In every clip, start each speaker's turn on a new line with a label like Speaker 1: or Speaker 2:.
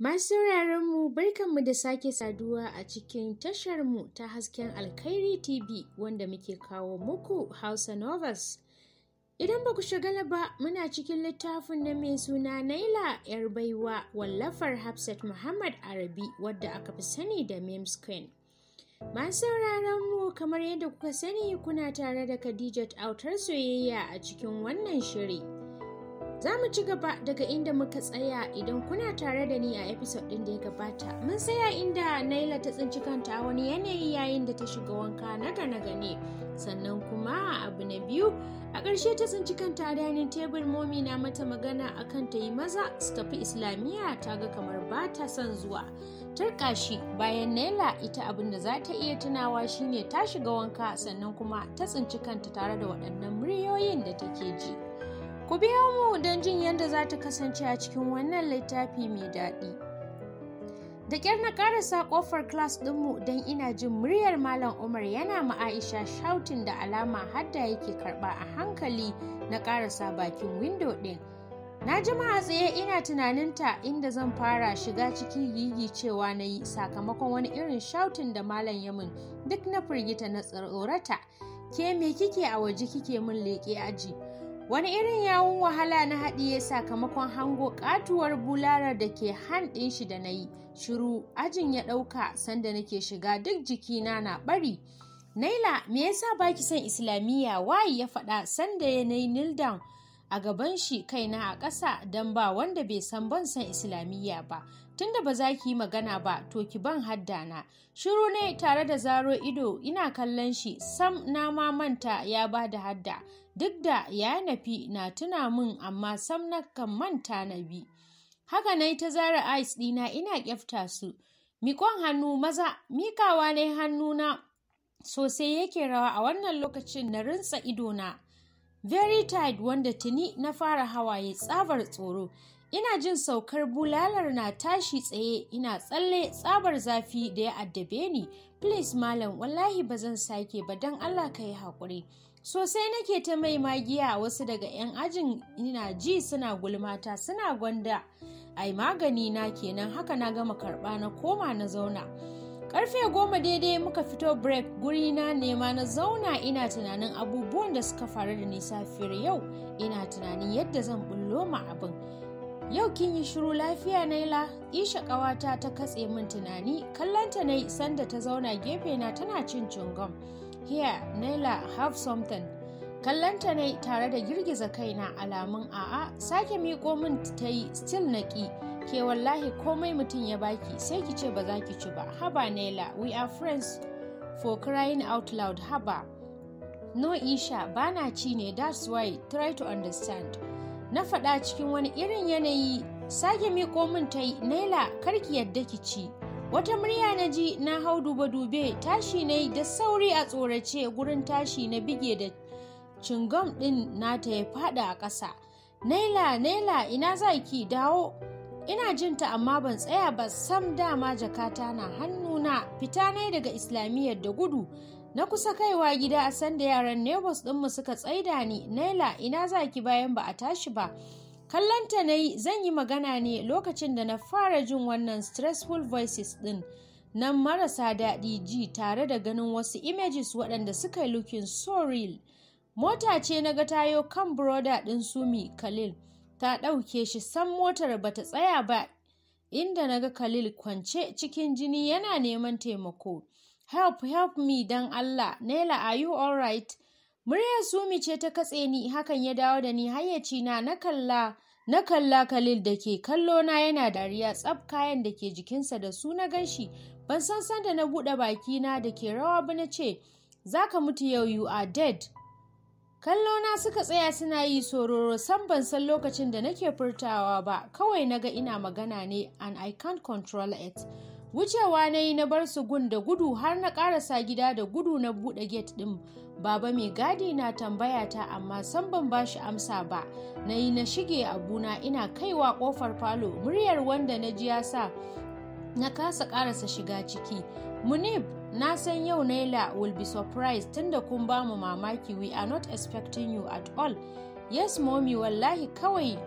Speaker 1: Masu sauraron mu, barkanmu da sake saduwa a cikin tasharmu ta Hasken Alkhairi TV, wanda muke kawo muku Hausa Novels. Idan ba ku shagala ba, muna cikin littafin na mai suna Naila 'yar baiwa, wallafar Hafsat Muhammad Arabi, wadda aka fi sani da Memes Queen. Masu sauraron mu, kamar yadda kuka sani, kuna tare da Khadijat Autar Soyayya a cikin wannan shiri. Za mu ci gaba daga inda muka tsaya. Idan kuna tare da ni a episode ɗin da ya gabata, mun tsaya inda Naila ta tsinci kanta a wani yanayi yayin da ta shiga wanka na gane-gane. Sannan kuma abu na biyu, a ƙarshe ta tsinci kanta a dining table, Momi na mata magana akan ta yi maza su tafi Islamiyya, ta ga kamar ba ta son zuwa. Turƙashi. Bayan Naila ita abin da za ta iya tunawa shine ta shiga wanka, sannan kuma ta tsinci kanta tare da waɗannan muryoyin da take ji. Ku biyo mu don jin yadda za ta kasance a cikin wannan littafi mai daɗi. Da ƙyar na ƙarasa ƙofar class ɗinmu don ina jin muryar Malam Umar yana ma Aisha shouting, da alama hadda yake karɓa. A hankali na ƙarasa bakin window ɗin. Na jima a tsaye ina tunaninta inda zan fara shiga ciki. Gigi cewa na yi sakamakon wani irin shouting da malam ya min, duk na firgita, na tsorata. "Ke, me kike a waje kike min leƙe aji?" Wani irin yawun wahala na haɗiye sakamakon hango katuwar bulalar da ke hand shi da na yi. Shiru ajin ya ɗauka sanda nake shiga, duk jikina na ɓari. "Naila, me yasa baki son Islamiyya? Why?" ya faɗa sanda ya nayi kneel down a gaban shi, kaina a ƙasa, don ba wanda bai san ban son Islamiyya ba. "Tunda ba za ki yi magana ba, to ki ban hadda na." Shiru ne tare da zaro ido ina kallon shi. Sam na ma manta ya ba da hadda, duk da ya nafi na tuna min, amma sam na kan manta na bi. Haka na ta zara eyes ɗina ina kyafta su. "Miƙon hannu maza." Mikawa ne, hannuna sosai yake rawa a wannan lokacin. Na rintsa idona very tight, wanda tuni na fara hawaye tsabar tsoro. Ina jin saukar bulalar na tashi tsaye ina tsalle tsabar zafi da ya addabe ni. "Please malam, wallahi ba zan sake ba, don Allah ka yi haƙuri." Sosai nake ta mai magiya. Wasu daga 'yan ajin ina ji suna gulmata, suna gwanda ai magani na kenan. Haka na gama karɓa na koma na zauna. Karfe 10 daidai muka fito break. Guri na nema na zauna ina tunanin abubuwan da suka faru da ni safiyar yau, ina tunanin yadda zan bullo ma abin. "Yau kin yi shiru, lafiya Naila?" Isha ƙawata ta katse min tunani. Kallanta na sanda ta zauna gefe na tana cin chewing. "Here Naila, have something." Kallanta na tare da girgiza kaina alamun a'a. Sake miƙo min ta yi, still na ƙi. "Ke, wallahi komai mutum ya baki sai ki ce ba za ki ci ba. Haba Naila, we are friends, for crying out loud, haba." "No Isha, bana ci ne, that's why, try to understand," na faɗa cikin wani irin yanayi. Sake miƙo min ta yi. "Naila, karki yadda ki ci." Wata murya na ji, na hau dube-dube. Tashi na yi da sauri a tsorace. Gurin tashi na bige da chewing gum ɗin nata, ya faɗa a ƙasa. "Naila, Naila, ina za ki? Dawo!" Ina jinta amma ban tsaya ba sam. Dama jakata na hannuna. Fita na daga Islamiyyar da gudu. Na kusa kaiwa gida a sanda yaran neighbors ɗinmu suka tsaida ni. "Naila, ina za ki bayan ba a tashi ba?" Kallanta na yi, zan yi magana ne lokacin da na fara jin wannan stressful voices ɗin nan marasa daɗi ji, tare da ganin wasu images waɗanda suka yi looking so real. Mota ce na ga tayo kan brother ɗin Sumi, Khalil, ta ɗauke shi. Sam motar bata tsaya ba inda na ga Khalil kwance cikin jini yana neman taimako. "Help, help me, dan Allah." "Naila, are you alright?" Muryar Sumi ce ta katse ni. Hakan ya dawo da ni hayyacina. Na kalla Khalil da ke kallo na yana dariya. Tsaf kayan da ke jikinsa da su na ganshi. Ban san sanda na buɗe bakina da ke rawa ba na ce, "Zaka mutu yau, you are dead." Kallo na suka tsaya suna yi sororo. San ban san lokacin da nake furtawa ba, kawai naga ina magana ne and I can't control it. Wucewa na yi na bar su gun da gudu har na karasa gida. Da gudu na buɗe gate ɗin. Baba mai gadi na tambaya ta, amma san ban bashi amsa ba. Na yi na shige abuna. Ina kaiwa kofar falo, muryar wanda na ji ya sa na kasa karasa shiga ciki. "Munib, na san yau Naila will be surprised tunda kun ba mu mamaki. We are not expecting you at all." "Yes mommy, wallahi kawai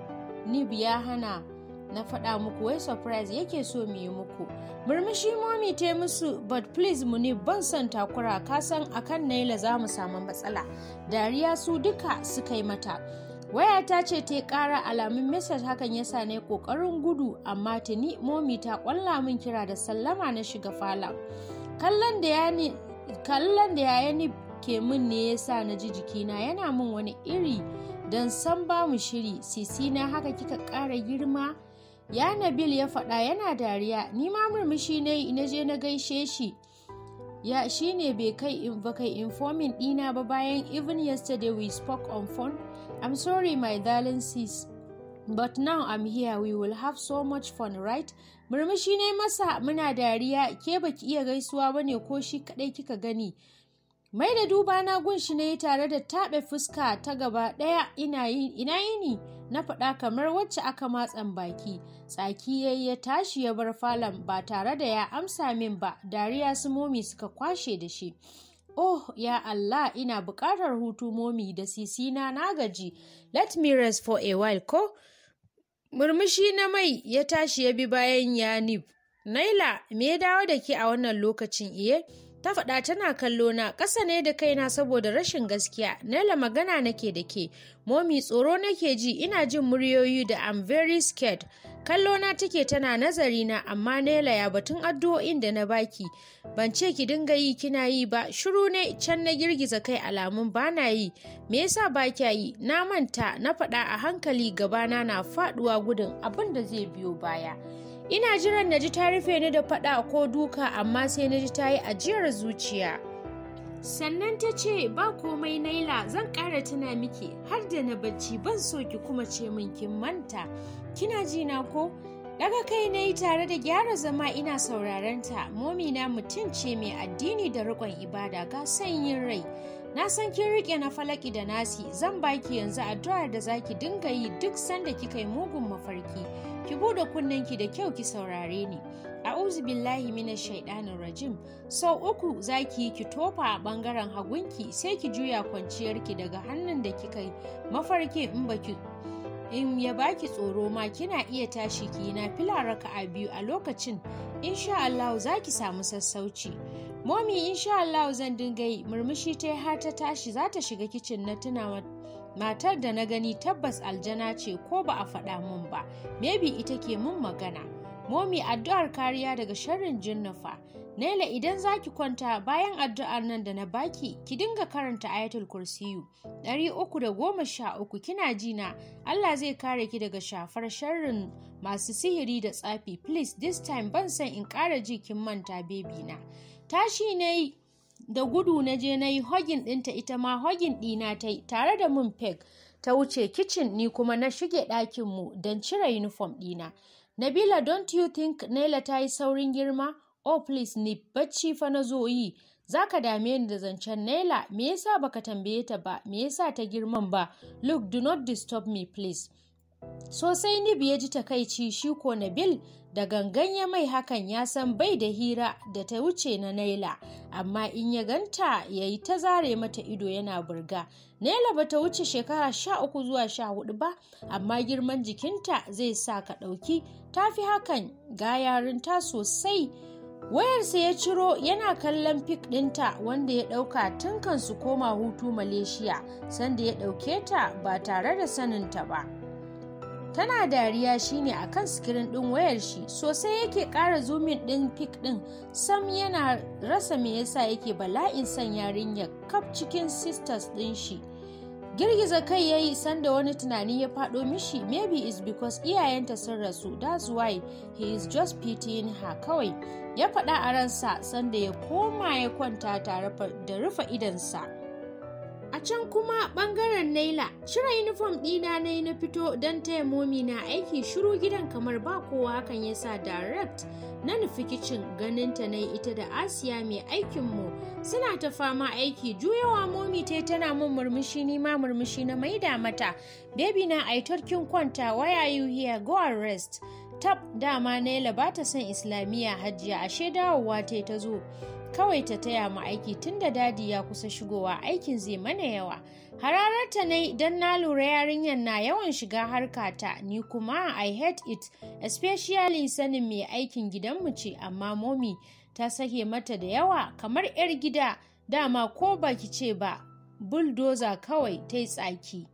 Speaker 1: Nib ya hana." Na faɗa muku wai surprise yake so mu yi muku. Murmushi Momi ta musu, "But please Munib, ban son takura, ka san akan Naila za mu samu matsala." Dariya su duka suka yi mata. Waya ta ce ta kara, alamun message. Hakan yasa ne kokarin gudu, amma tuni Momi ta kwalla min kira da sallama. Na shiga falon. Kallon da yaya ke min ne yasa na ji jikina yana min wani iri, don san ba mu shiri. "Sisi na, haka kika ƙara girma?" Ya Nabil ya faɗa yana dariya. Ni ma murmushi ne, na je na gaishe shi. Ya shi ne bai kai ba kai informing ɗina ba, bayan even yesterday we spoke on phone? I'm sorry, my darling sis, but now I'm here, we will have so much fun, right? Murmushi ne masa muna dariya. Ke baki iya gaisuwa bane ko shi kadai kika gani? Mai da duba na gunshi ne tare da taɓe fuska ta gaba ɗaya. Ina yini?" na faɗa kamar wacce aka matsan baki. Tsaki yayi ya tashi ya bar falon ba tare da ya amsa min ba. Dariya su Momi suka kwashe da shi. "Oh ya Allah, ina buƙatar hutu, Momi da sisina, na gaji. Let me rest for a while ko?" Murmushi na mai, ya tashi ya bi bayan Yanib. "Naila, me ya dawo da ke a wannan lokacin, iye?" ta faɗa tana kallo na. Ƙasa ne da kaina saboda rashin gaskiya. "Naila, magana nake da ke." "Momi, tsoro nake ji, ina jin muryoyi da I'm very scared." Kallo na take tana nazari na. "Amma Naila, ya batun addu'o'in da na baki? Ban ce ki dinga yi kina yi ba?" Shiru ne, can na girgiza kai alamun bana yi. "Me yasa ba kya yi?" "Na manta," na faɗa a hankali, gabana na faɗuwa gudun abin da zai biyo baya. Ina jiran na ji ta rufe ni da faɗa ko duka, amma sai na ji ta yi ajiyar zuciya. Sannan ta ce, "Ba komai Naila, zan ƙara tuna miki har da na bacci. Ban so ki kuma ce min kin manta. Kina ji na ko?" Daga kai na yi tare da gyara zama ina sauraron ta. Momi na mutum ce mai addini da riƙon ibada, ga sanyin rai. Na san kin riƙe na Falaki da Nasi. Zan baki yanzu addu'ar da zaki dinga yi duk sanda kika yi mugun mafarki. Ki bude kunnenki da kyau ki saurare ni. A'udhu billahi minash shaidanir rajim. Sau uku zaki yi, ki tofa a bangaren hagunki, sai ki juya kwanciyarki daga hannun da kika yi mafarki. In baki in ya baki tsoro ma, kina iya tashi ki yi nafila raka'a biyu. A lokacin insha Allah za ki samu sassauci. "Momi, insha Allah zan dinga yi." Murmushi ta har ta tashi za ta shiga kicin. Na tuna matar da na gani tabbas aljana ce, ko ba a faɗa mun ba. Maybe ita ke mun magana. "Momi, addu'ar kariya daga sharrin jinnafa?" "Naila, idan za ki kwanta, bayan addu'ar nan da na baki, ki dinga karanta Ayatul Kursiyu 313. Kina ji na? Allah zai kare ki daga shafar sharrin masu sihiri da tsafi. Please, this time ban san in ƙara ji kin manta, baby na." Tashi na da gudu na je na yi hugging ɗinta, ita ma hugging ɗina ta yi tare da mun peck. Ta wuce kicin, ni kuma na shige ɗakinmu don cire uniform ɗina. "Nabila, don't you think Naila ta yi saurin girma?" "Oh please ni bacci fa na zo yi. Za ka dame ni da zancen Naila? Me yasa baka tambaye ta ba? Me yasa ta girman ba? Look, do not disturb me, please." Sosai Nibi ya ji takaici, shi ko Nabil da gangan ya mai hakan, ya san bai da hira da ta wuce na Naila, amma in ya ganta ya yi ta zare mata ido yana burga. Naila ba ta wuce shekara 13 zuwa 14 ba, amma girman jikinta zai sa ka ɗauki ta fi hakan, ga yarinta sosai. Wayarsa ya ciro yana kallon pic ɗinta wanda ya ɗauka tun kan su koma hutu Malaysia, sanda ya ɗauke ta ba tare da saninta ba. Tana dariya, shine a kan screen ɗin wayar shi. Sosai yake ƙara zooming ɗin pic ɗin. Sam yana rasa me yasa yake bala'in son yarinyar kaf cikin sisters ɗin shi. Girgiza kai ya yi sanda wani tunani ya faɗo mishi. Maybe it's because iyayenta sun rasu, that's why he is just pitying her kawai, ya faɗa a ransa sanda ya koma ya kwanta tare da rufe idonsa. A can kuma bangaren Naila, cire uniform ɗina na yi na fito don taya Momi na aiki. Shiru gidan kamar ba kowa, hakan ya sa direct na nufi kicin. Ganinta na ita da Asiya mai aikinmu suna ta fama aiki. Juyawa Momi ta tana mun murmushi, ni ma murmushi na maida mata. "Baby na, I thought kin kwanta. Why are you here? Go and rest." Tab, dama Naila ba ta son Islamiyya hajiya, ashe dawowa ta ta zo kawai ta taya mu aiki tunda Daddy ya kusa shigowa, aikin zai mana yawa. Hararta ne don na lura yarinyar na yawan shiga harkata, ni kuma I hate it, especially sanin mai aikin gidanmu ce, amma Momi ta sake mata da yawa kamar 'yar gida, dama ko baki ce ba, bulldozer kawai ta yi tsaki.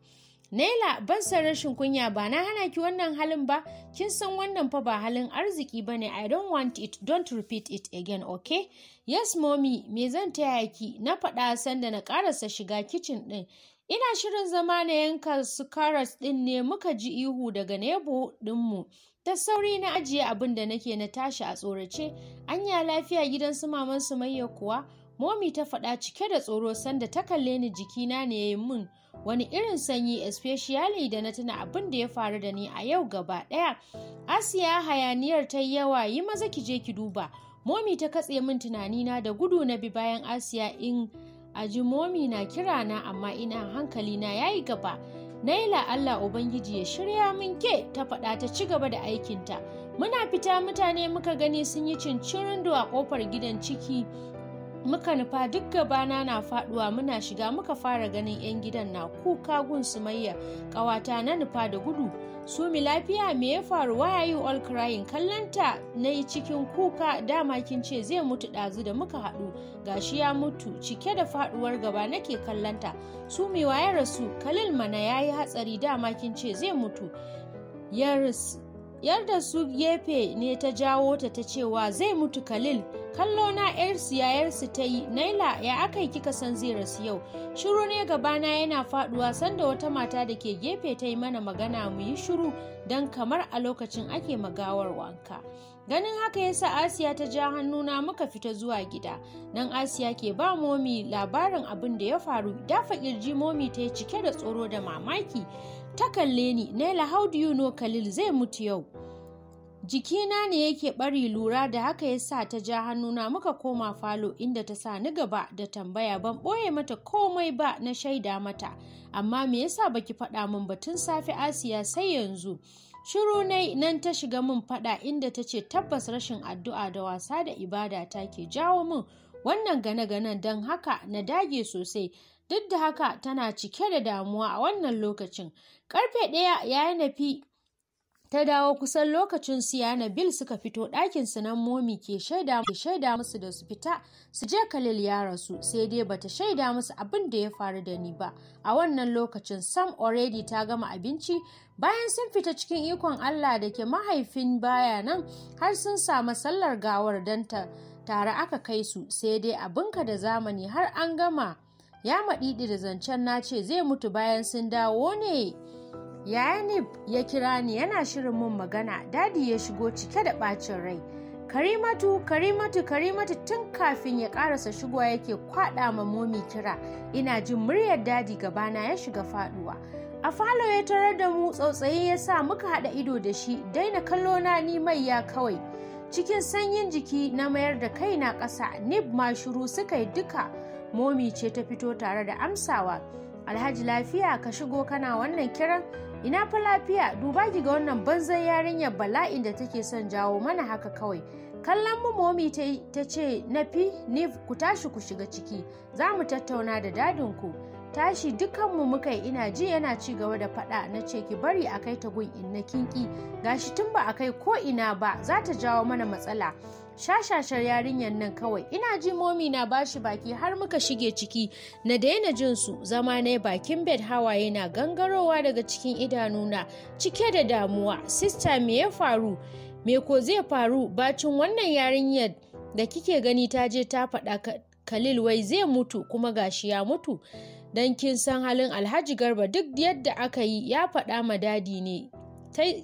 Speaker 1: Naila, ban san rashin kunya ba, na hana ki wannan halin ba, kin san wannan fa ba halin arziki ba ne. I don't want it, don't repeat it again, okay? Yes Mommy, me zan taya ki? Na faɗa sanda na ƙarasa shiga kicin ɗin. Ina shirin zama na yanka su karas ɗin ne muka ji ihu daga nebo ɗinmu. Ta sauri na ajiye abin da nake na tashi a tsorace. Anya lafiya gidan su maman Sumayya kuwa? Momi ta faɗa cike da tsoro sanda ta kalle ni. Jikina ne ya yi mun wani irin sanyi, especially da na tuna abin da ya faru da ni a yau gaba ɗaya. Asiya, hayaniyar ta yawa, yi maza ki je ki duba. Momi ta katse min tunanina. Da gudu na bi bayan Asiya in aji Momi na kira na, amma ina hankali na yayi gaba. Naila, Allah Ubangiji ya shirya min ke, ta faɗa ta ci gaba da aikinta. Muna fita mutane muka gani sun yi cincirindo a ƙofar gidan. Ciki muka nufa, duk gabana na faduwa. Muna shiga muka fara ganin 'yan gidan na kuka gun Sumayya kawata. Na nufa da gudu. Sumi, lafiya? Me ya faru? Why are you all crying? Kallanta na yi cikin kuka. Dama kin ce zai mutu ɗazu da muka haɗu, gashi ya mutu. Cike da faduwar gaba nake kallanta. Sumi, waye rasu? Khalil mana, yayi hatsari. Dama kin ce zai mutu. Yarda su gefe ne ta jawo ta, ta cewa zai mutu Khalil. Kallo na yarsu yayarsu ta yi. Naila, ya aka yi kika san zai rasu yau? Shiru ne, gabana yana faduwa sanda wata mata da ke gefe ta yi mana magana mu yi shiru don kamar a lokacin ake magawar wanka. Ganin haka yasa Asiya ta ja hannuna muka fita zuwa gida. Nan Asiya ke ba Momi labarin abin da ya faru. Dafa kirji Momi ta yi cike da tsoro da mamaki. Ta kalle ni. Naila, how do you know Khalil zai mutu yau? Jikina ne yake bari. Lura da haka ya sa ta ja hannuna muka koma falo, inda ta sa ni gaba da tambaya. Ban ɓoye mata komai ba, na shaida mata. Amma me yasa baki faɗa min batun safe Asiya, sai yanzu? Shiru nai. Nan ta shiga min faɗa, inda ta ce tabbas rashin addu'a da wasa da ibada ta ke jawo min wannan gane-ganen, don haka na dage sosai. Duk da haka tana cike da damuwa a wannan lokacin. Karfe 1 ya nafi ta dawo, kusan lokacin su yana Bil suka fito ɗakin su. Nan Momi ke shaida musu da su fita su je, Khalil ya rasu. Sai dai bata shaida musu abin da ya faru da ni ba a wannan lokacin sam. Already ta gama abinci. Bayan sun fita, cikin ikon Allah, da ke mahaifin baya nan har sun samu sallar gawar, don ta tare aka kai su. Sai dai abinka da zamani, har an gama ya maɗiɗi da zancen na ce zai mutu bayan sun dawo ne Yayanib ya kira ni yana shirin mun magana. Daddy ya shigo cike da ɓacin rai. Karimatu, Karimatu, Karimatu! Tun kafin ya karasa shigowa yake kwaɗa ma Momi kira. Ina jin muryar Daddy gabana ya shiga faduwa. A falo ya tarar da mu. Tsautsayi ya sa muka haɗa ido da shi. Daina kallo na, ni mai ya kawai. Cikin sanyin jiki na mayar da kaina ƙasa. Nib ma shiru suka yi duka. Momi ce ta fito tare da amsawa. Alhaji, lafiya ka shigo kana wannan kiran? Ina fa lafiya? Duba ki ga wannan banzan yarinyar, bala'in da take son jawo mana haka kawai. Kallon mu Momi ta ce, Nafi, ni ku tashi ku shiga ciki, za mu tattauna da dadinku. Tashi dukanmu muka yi. Ina ji yana ci gaba da faɗa. Na ce ki bari a kai ta gun inna kinki, gashi tun ba a kai ko ina ba za ta jawo mana matsala. Shashashar yarinyar nan kawai. Ina ji Momi na bashi baki har muka shige ciki na daina jin su. Zama na bakin bed, hawaye na gangarowa daga cikin idanuna cike da damuwa. Sister, me ya faru? Me ko zai faru bacin wannan yarinyar da kike gani ta je ta faɗa Khalil wai zai mutu, kuma gashi ya mutu? Dan kin san halin Alhaji Garba, duk yadda aka yi ya faɗa ma Daddy ne.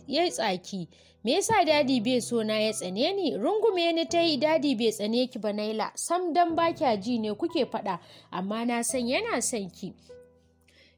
Speaker 1: Ya tsaki. Me yasa Daddy bai so na, ya tsane ni? Rungume ni ta yi. Daddy bai tsane ki ba Naila, sam, dan ba kya ji ne kuke faɗa, amma na san yana son ki.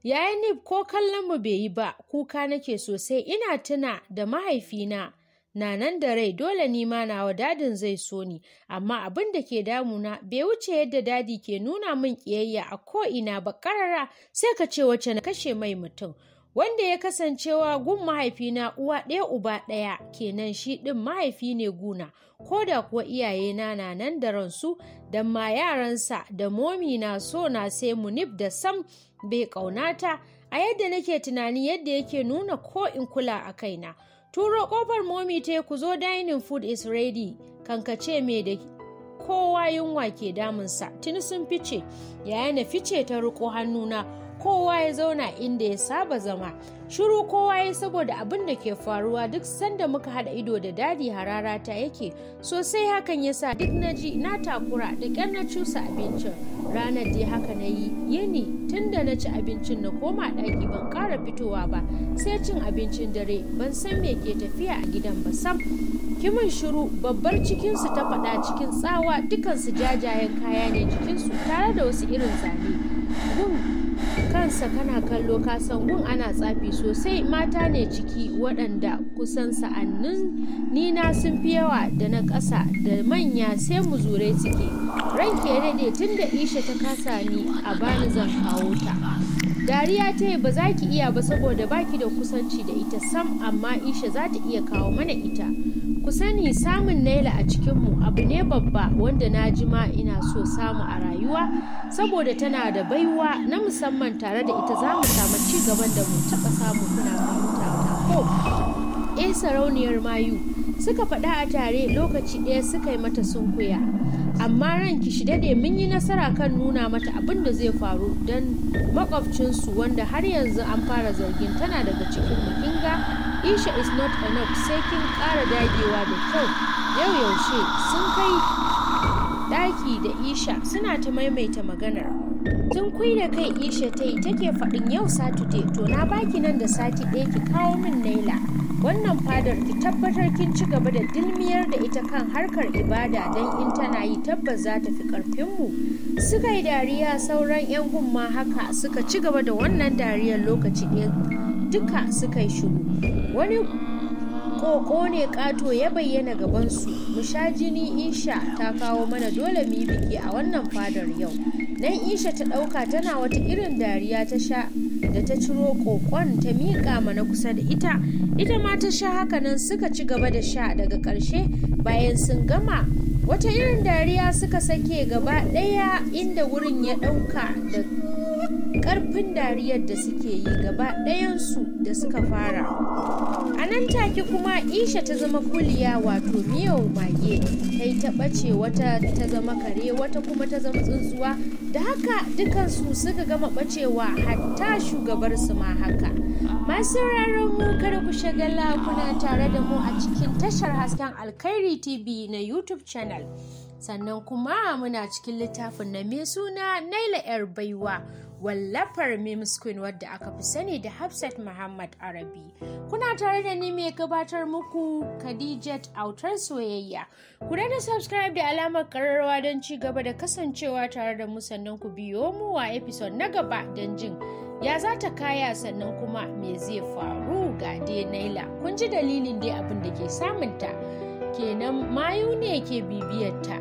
Speaker 1: Yayin ni ko kallon mu bai yi ba. Kuka nake sosai. Ina tuna da mahaifina na nan da rai, dole ni ma nawa daddyn zai so ni. Amma abin da ke damuna bai wuce yadda Daddy ke nuna min kiyayya a ko ina ba karara, sai ka ce wacce na kashe mai mutum. Wanda ya kasancewa gun mahaifina uwa ɗaya uba ɗaya kenan, shi ɗin mahaifi ne guna, ko da kuwa iyayena na nan da ransu, da ma yaransa da momi na so na, sai Munib da sam bai ƙaunata a yadda nake tunani, yadda yake nuna ko in kula a kaina. Turo ƙofar momi ta, "Ku zo dining, food is ready." Kankace me da kowa yunwa ke damunsa, tuni sun fice. Yaya na fice ta riko hannuna, kowa ya zauna inda ya saba zama. Shiru kowa ya saboda abin da ke faruwa. Duk sanda muka haɗa ido da Daddy, harara ta yake sosai. Hakan yasa duk na ji na takura. Da ƙyar na cusa abincin. Ranar dai haka na yi yini. Tun da na ci abincin na koma ɗaki, ban ƙara fitowa ba sai cin abincin dare. Ban san me ke tafiya a gidan ba sam. "Kimin shiru," babbar cikinsu ta faɗa cikin tsawa. Dukansu jajayen kaya ne jikinsu tare da wasu irin zane. Gun kansa kana kallo kasan gun ana tsafi sosai. Mata ne ciki waɗanda kusan sa'annin nina sun fi yawa, da na ƙasa da manya, sai muzurai suke. "Ranke ya daɗe, tun da Isha ta kasa ni, a bani zan kawo ta." Dariya ta yi. "Ba za ki iya ba saboda baki da kusanci da ita sam, amma Isha za ta iya kawo mana ita. Ku sani samun Naila a cikinmu abu ne babba wanda na jima ina so samu a rayuwa, saboda tana da baiwa na musamman. Tare da ita za mu samu ci gaban da mu taɓa samu. Kuna fahimta ko?" "Eh, sarauniyar mayu," suka faɗa a tare. Lokaci ɗaya suka yi mata sunkuya. "Amma ranki shi dade, mun yi nasara kan nuna mata abin da zai faru don makwabcinsu, wanda har yanzu an fara zargin tana daga cikin mu. Kinga Isha is not enough, sai kin ƙara dagewa da kyau." Yau yaushe sun kai ɗaki da Isha, suna ta maimaita maganar. Tun kui da kai Isha ta yi, take faɗin, "Yau Saturday, to na baki nan da sati 1 ki kawo min Naila. Wannan fadar ki tabbatar kin ci gaba da dilmiyar da ita kan harkar ibada, don in tana yi tabbas za ta fi karfinmu." Suka yi dariya, sauran 'yan gumma haka suka ci gaba da wannan dariyar. Lokaci ɗaya duka suka yi shiru. Wani koko ne ƙato ya bayyana gabansu. "Mu sha jini, Isha ta kawo mana, dole mu yi biki a wannan fadar yau." Nan Isha ta ɗauka tana wata irin dariya, ta sha. Da ta ciro kokon ta miƙa mana kusa da ita, ita ma ta sha. Hakanan suka ci gaba da sha. Daga ƙarshe bayan sun gama, wata irin dariya suka sake gaba ɗaya, inda wurin ya ɗauka da ƙarfin dariyar da suke yi gaba ɗayansu da suka fara. A nan take kuma Isha ta zama kuliya, wato miyau mage. Ta yi ta ɓace, wata ta zama kare, wata kuma ta zama tsuntsuwa. Da haka dukansu suka gama ɓacewa, hatta shugabarsu ma haka. Masu sauraron mu, kada ku shagala, kuna tare da mu a cikin tashar Hasken Alkhairi TV na YouTube channel. Sannan kuma muna cikin littafin na mai suna Naila Yar Baiwa, wallafar Mims Queen wadda aka fi sani da Hafsat Muhammad Arabi. Kuna tare da ni mai gabatar muku, Khadijat Autar Soyayya. Ku na subscribe da alamar kararrawa don ci gaba da kasancewa tare da mu, sannan ku biyo mu a episode na gaba don jin ya za ta kaya, sannan kuma me zai faru ga dai Naila. Kun ji dalilin dai abin da ke samunta kenan, mayu ne ke bibiyarta.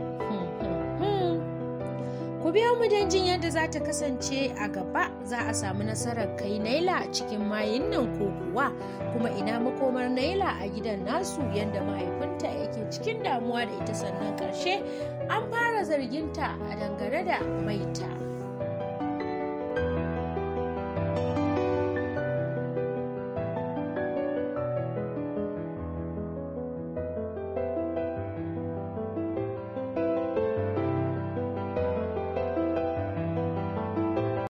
Speaker 1: Ku biyo mu don jin yadda za ta kasance a gaba. Za a samu nasarar kai Naila cikin mayun nan ko kuwa? Kuma ina makomar Naila a gidan nasu, yadda mahaifinta yake cikin damuwa da ita, sannan karshe an fara zarginta a dangane da maita?